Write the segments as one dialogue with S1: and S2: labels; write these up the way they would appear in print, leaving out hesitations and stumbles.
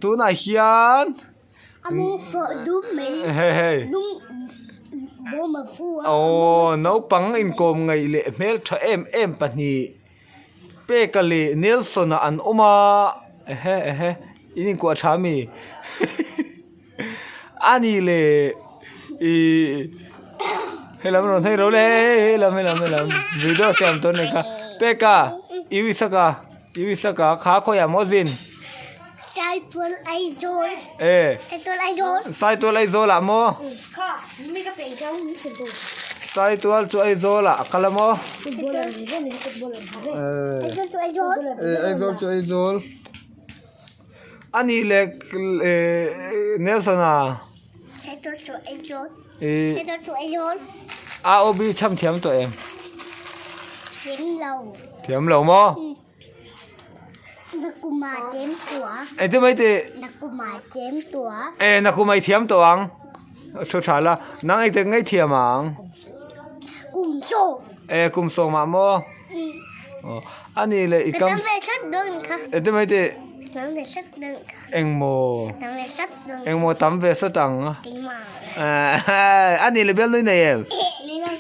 S1: tunah hian Aw naupang inkawm ngaih leh hmeltha em em pahnih Peka leh Nelson-a an awm a ehe ehe in inkuah tha ami a ni leh ih helam rawn hei ro le helam helam helam video siam tur a ni kha Peka i wisaka. I wisaka kha khawiah maw zin?
S2: Saitual Aizawl.
S1: E.
S2: Saitual Aizawl.
S1: Saitual Aizawl ah maw?
S2: Kha, mi ka peng chang min sim tu.
S1: Saitual chu Aizawl ah a kal a maw?
S2: Football an ve ve, football an ve. Aizawl chu Aizawl.
S1: E, Aizawl chu Aizawl. Ani le Nelson a.
S2: Saitual chu Aizawl.
S1: E.
S2: Saitual chu Aizawl.
S1: AOB cham thiam tawh em?
S2: Thiam lo.
S1: Thiam lo maw?
S2: Nakuma thiam tawh.
S1: Engtin mai tih?
S2: Nakuma thiam tawh.
S1: E nakuma i thiam tawh ang. Thu tha la. Nang engtin ngai thiam ang?
S2: Kum sawm.
S1: E kum sawm ah maw? Aw ani le i kam.
S2: Ka tam ve sat dawn kha.
S1: Engtin mai tih?
S2: Tam ve sat dawn kha.
S1: Engmaw?
S2: Tam ve sat dawn.
S1: Engmaw tam ve sat ang?
S2: Keimah.
S1: Ani le bial nui nei em?
S2: Nei lo.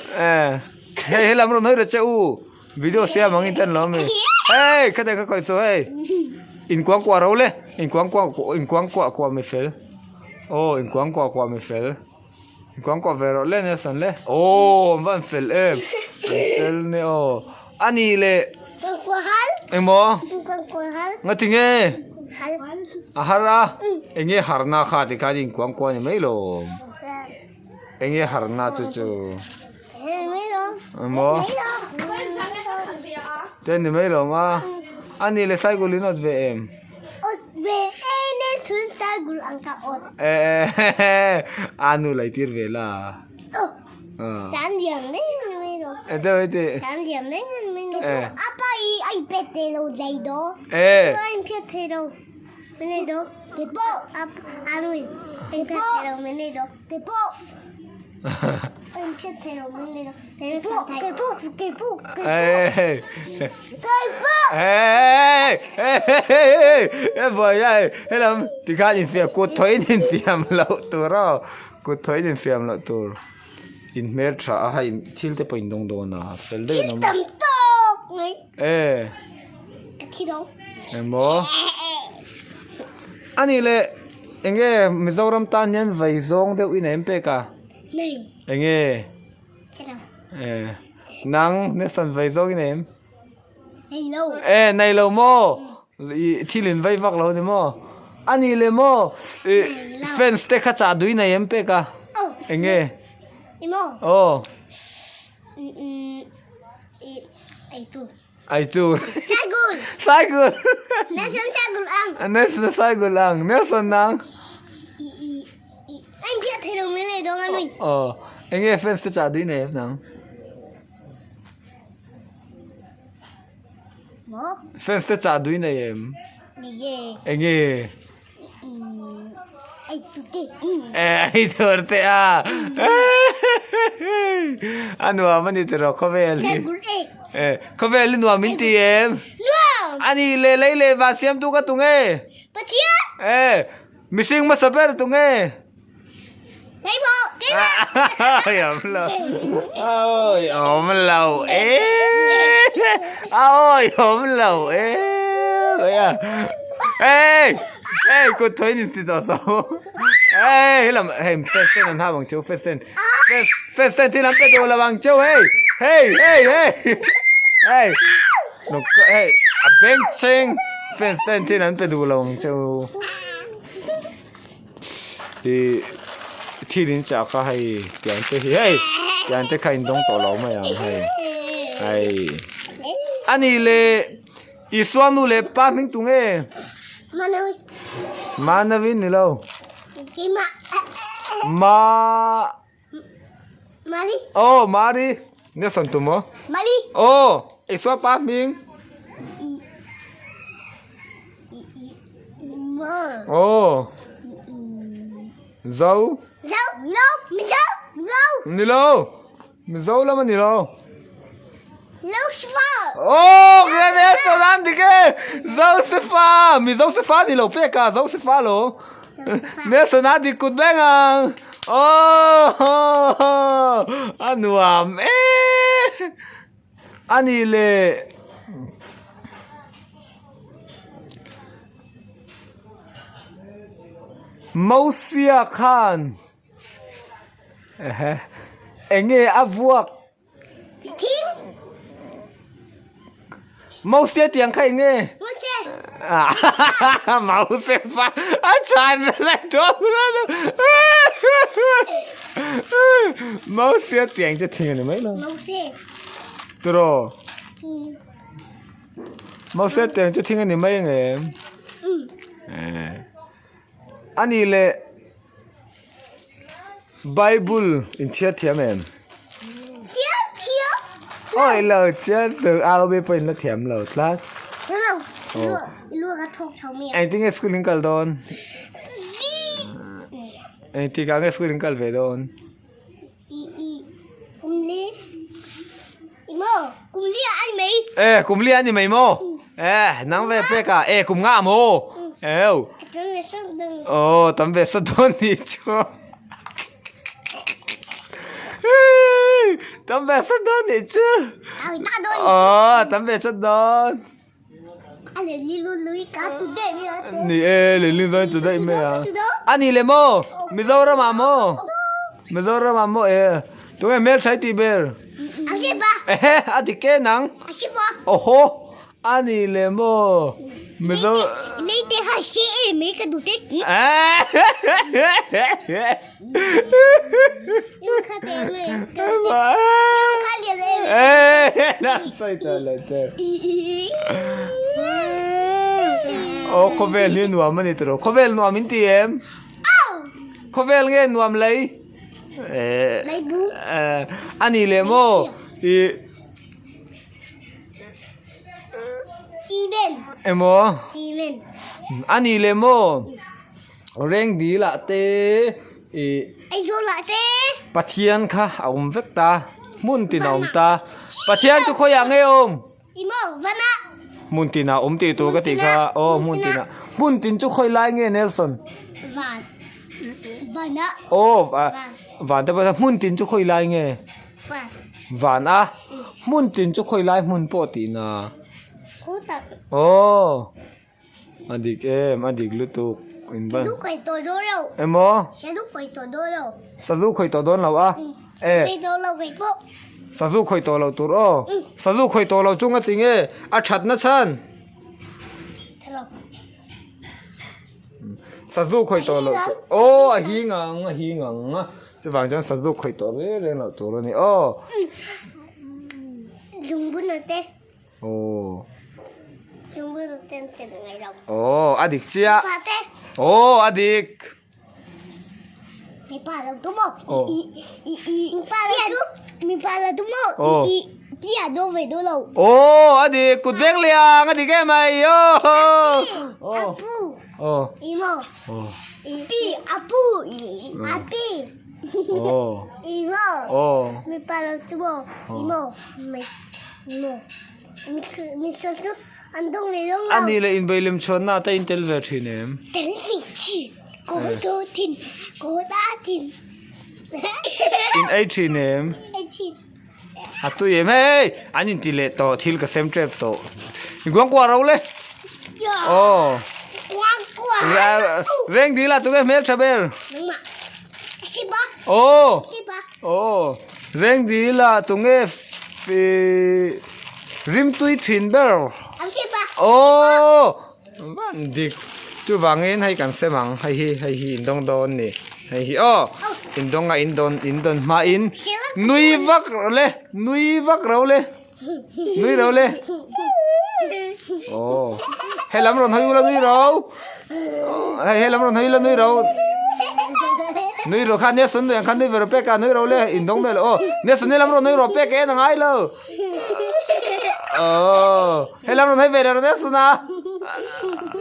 S1: Hei helam rawn hawi rawh che u. Video siam ang in tan lo ami. Hei khate kha khawi saw hei. Inkuang kuah ro le. Inkuang kuah inkuang kuah kuah mi fel. Aw inkuang kuah kuah mi fel. Inkuang kuah ve rawh le Nelson le. Aw an van fel em. An fel ne aw. Ani le. Engmaw? Ngati nge? A har a. Enge harna kha tikhan inkuang kuah ni mai lo. Enge harna chu chu. Maw? Te ni mai lo ma. A ni le Saigul in awt ve em?
S2: Awt ve e ne chhun Saigul ang ka awt.
S1: E a nu lai tir ve la.
S2: Tan liam mai mai lo.
S1: E te mai te.
S2: Tan liam mai mai lo. Apa i ai pe te lo dai do.
S1: E.
S2: Ai pe te lo. Mai do. Ke po a nu ai pe te lo mai do. Ke po.
S1: Helam tikhan infiam kut thawiin infiam loh tur aw kut thawiin infiam loh tur in hmel tha a hei thil te pawh in dawng dawn a fel deuh in awm e engmaw a nih leh eng nge Mizoram tan hian vai zawng deuh in a em pek a.
S2: Nei.
S1: Enge?
S2: Chalo.
S1: Eh, nang Nelson vai zawk i nei em?
S2: Nei lo.
S1: Eh, nei lo maw? I thil in vai vak lo ni maw? A ni le maw? I fans te kha chah dui nei em pek a?
S2: Oh.
S1: Enge?
S2: I maw?
S1: Oh.
S2: I ai tur.
S1: Ai tur.
S2: Saigul.
S1: Saigul.
S2: Nelson Saigul ang.
S1: Nelson Saigul ang. Nelson nang.
S2: I i i anh biết thầy đồng mới này đâu anh mình.
S1: Ờ, anh nghe fans te chả đi này nang.
S2: Mo.
S1: Fans te chả đuôi này em.
S2: Nge.
S1: Anh nghe.
S2: Ai tur te.
S1: Eh, ai tur te a. A nuam a ni tiraw khawvel hi. Eh, khawvel hi nuam min ti em?
S2: Nuam!
S1: A ni le lei leh van siamtu ka tu nge?
S2: Pathian!
S1: Eh, mihring hmasa ber tu nge?
S2: Keimah! Keimah!
S1: Oi awm lo. Oi awm lo e. Oi awm lo e. Hey! Hey, kut thawi in si tawh so. Hey, helam hei first ten an ha bang cheu first ten. First first ten thil an pe duh lo ang cheu hei. Hey, hey, hey. Hey. No, hey, a beng cheng. First ten thil an pe duh lo ang cheu. I thil in chah kha hei tiang te hi hei tiang te kha in dawng tawh lo mai ang hei. Hei. Ani le Isua nu leh pa hming tu nge?
S2: Manawi.
S1: Manawi ni lo.
S2: Keimah.
S1: Ma.
S2: Mari.
S1: Oh, Mari. Nelson tu maw?
S2: Mari.
S1: Oh, Isua pa hming.
S2: Ma.
S1: Oh. Zo.
S2: Zo. Lo. Mizo. Zo.
S1: Ni lo. Mizo lam a ni lo.
S2: Lucifer.
S1: Oh, Nelson an dik e! Josefa! Mi Josefa ni lo pek a, Josefa lo. Nelson a dik kut beng ang. Oh, a nuam e! Ani le Mosia khan enge a vuak
S2: Thing.
S1: Mose tiang kha enge?
S2: Mose.
S1: Mose pa a chhan la dawm la Mose tiang chu thing ani mai lo.
S2: Mose.
S1: Turo. Mose tiang chu thing ani mai nge. Ani le Bible in chhiar thiam em?
S2: Chhiar thiam.
S1: Oi lo chhiar tur ROB pawh in la thiam lo tlat.
S2: Thiam lo. I lu ka thawk tho mi.
S1: Engtin nge school in kal dawn? Engtik ah nge school in kal ve dawn?
S2: I i kum li. I maw? Kum li ah ani mai.
S1: E kum li ah ani mai maw? E nang ve pek ah e kum nga maw? Eo.
S2: Tam ve sawt dawn.
S1: Aw tam ve sawt dawn ni chu. Tam ve sawt dawn ni chu. Aw tam ve sawt dawn. Ni e, lili zawi tu daih mai a. A ni le maw? Mizoram ah maw? Mizoram ah maw e? Tunge hmeltha i tih ber? Ehe, a dik e nang. Awhaw, a ni le maw? Mizo. Aw khawvel hi nuam a ni tawh khawvel nuam in ti em khawvel nge nuam lei a ni leh maw ih emaw a ni leh maw. Reng dil ah te ih Pathian kha a awm vek ta hmun tin a awm ta Pathian chu khawiah nge a awm hmun tin ah awm tih tur ka tih kha aw hmun tin ah hmun tin chu khawi lai nge Nelson aw van te pawh hmun tin chu khawi lai nge van a hmun tin chu khawi lai hmun pawh tih na aw. A dik em, a dik lutuk. In ban.
S2: Sazu khawih tawh dawn lo.
S1: Emaw?
S2: Sazu khawih tawh dawn lo.
S1: Sazu khawih tawh dawn lo a?
S2: E. Khawih tawh lo kei pawh.
S1: Sazu khawih tawh lo tur aw. Sazu khawih tawh lo chu nga ti nge? A that na chhan.
S2: Tha lo.
S1: Sazu khawih tawh lo. Aw a hing ang, a hing ang. Chuvang chuan sazu khawih tawh reng reng loh tur a ni aw.
S2: Lungbun a te.
S1: Aw. Aw a dik chiah. Aw a dik. Aw a dik kut beng liang a dik em mai aw. Aw. Aw. Aw. Aw. A nih leh inbei lem chhuanna te in tel ve thin em? In ei thin em? A tui em hei an inti leh tawh thil ka sem tep tawh. I kuangkuah ro le. Aw. Reng dil ah tunge hmeltha ber? Aw. Aw. Reng dil ah tunge rimtui thin ber. Aw van dik chuvangin hei kan sem ang hei hi hei hi in dawng dawn ni hei hi aw in dawng a in dawn in dawn hmain nui vak le nui vak ro le nui ro le aw he lam rawn hawi ula nui ro hei he lam rawn hawi ula nui ro nui ro kha Nelson nui ang kha nui ve ro pek a nui ro le in dawng vel aw Nelson he lam rawn hawi ro pek en a ngai lo aw he lam rawn hawi ve ro Nelson a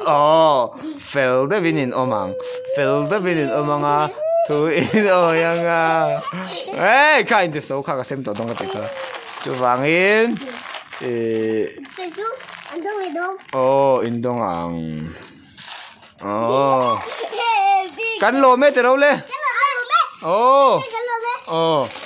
S1: aw fel deuhin in awm ang fel deuhin in awm ang a thu in awi ang a ei kha in ti so kha ka sem tawh dawn ka ti kha chuvangin. Ih Aw in dawng ang Aw Kan lawm e tiro le Aw Aw.